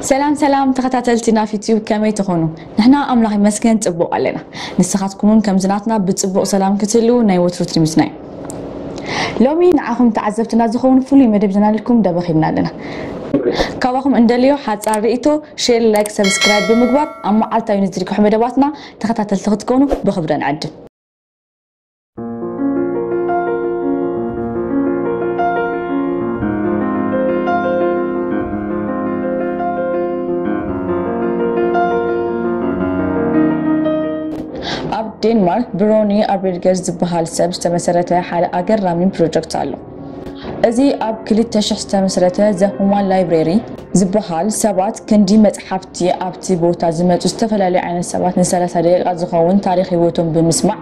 ሰላም ሰላም ተኸታተልቲ ናፊ ቲዩብ፣ ከመይ ትኾኑ? ንሕና ኣምላኽ ይመስገን ጽቡቕ ኣለና። ንስኻትኩምን ከምዚ ናትና ብጽቡቕ ሰላም ክትህልዉ ናይ ወትሩ ትምኒትና እዩ። ሎሚ ንዓኹም ተዓዘብትና ዝኸውን ፍሉይ መደብ ሒዝናልኩም ደበኺብና ኣለና። ካባኹም እንደልዮ ሓጻር ርእይቶ፣ ሼር፣ ላይክ፣ ሰብስክራይብ ብምግባር ኣብ መዓልታዊ ንዝርግሑ መደባትና ተኸታተልቲ ክትኮኑ ብኽብረ ንዕድም። ኣብ ዴንማርክ ብሮኒ ኣብሪድገር ዝበሃል ሰብ ዝተመሰረተ ሓደ ኣገራሚ ፕሮጀክት ኣሎ። እዚ ኣብ ክልተ ሽሕ ዝተመስረተ ዘ ሁማን ላይብሬሪ ዝበሃል ሰባት ክንዲ መጽሓፍቲ ኣብቲ ቦታ ዝመጹ ዝተፈላለዩ ዓይነት ሰባት ን30 ደቂቃ ዝኸውን ታሪኽ ህይወቶም ብምስማዕ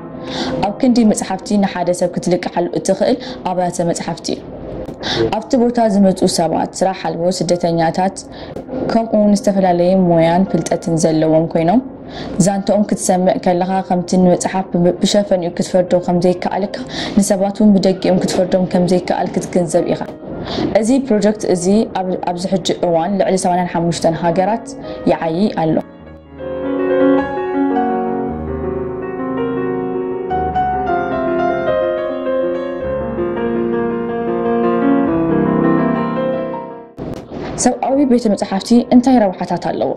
ኣብ ክንዲ መጽሓፍቲ ንሓደ ሰብ ክትልቅሓሉ እትኽእል ኣብያተ መጽሓፍቲ እዩ። ኣብቲ ቦታ ዝመጹ ሰባት ስራሕ ኣልቦ፣ ስደተኛታት፣ ከምኡ እውን ዝተፈላለየ ሞያን ፍልጠትን ዘለዎም ኮይኖም ዛንትኦም ክትሰምዕ ከለኻ ከምቲ ንመጽሓፍ ብ- ብሸፈኒኡ ክትፈርዶ ከምዘይከኣልካ ንሰባት እውን ብደጊኦም ክትፈርዶም ከምዘይከኣል ክትግንዘብ ኢኻ። እዚ ፕሮጀክት እዚ ኣብ- ኣብዚ ሕጂ እዋን ልዕሊ ሰማንያን ሓሙሽተን ሃገራት ይዓዪ ኣሎ። ሰብኣዊ ቤተ መጻሕፍቲ እንታይ ረብሓታት ኣለዎ?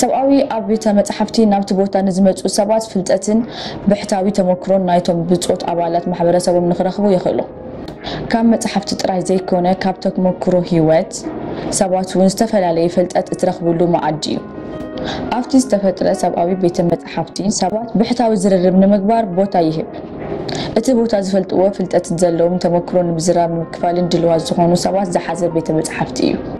ሰብኣዊ ኣብ ቤተ መጻሕፍቲ ናብቲ ቦታ ንዝመጹ ሰባት ፍልጠትን ብሕታዊ ተመክሮን ናይቶም ብጾት ኣባላት ማሕበረሰቦም ንኽረኽቡ የኽእሎ። ካብ መጻሕፍቲ ጥራይ ዘይኮነ ካብ ተመክሮ ህይወት ሰባት እውን ዝተፈላለየ ፍልጠት እትረኽብሉ መኣዲ እዩ። ኣብቲ ዝተፈጥረ ሰብኣዊ ቤተ መጻሕፍቲ ሰባት ብሕታዊ ዝርርብ ንምግባር ቦታ ይህብ። እቲ ቦታ ዝፈልጥዎ ፍልጠትን ዘለዎም ተመክሮ ንምዝራብ ንምክፋልን ድልዋት ዝኾኑ ሰባት ዝሓዘ ቤተ መጻሕፍቲ እዩ።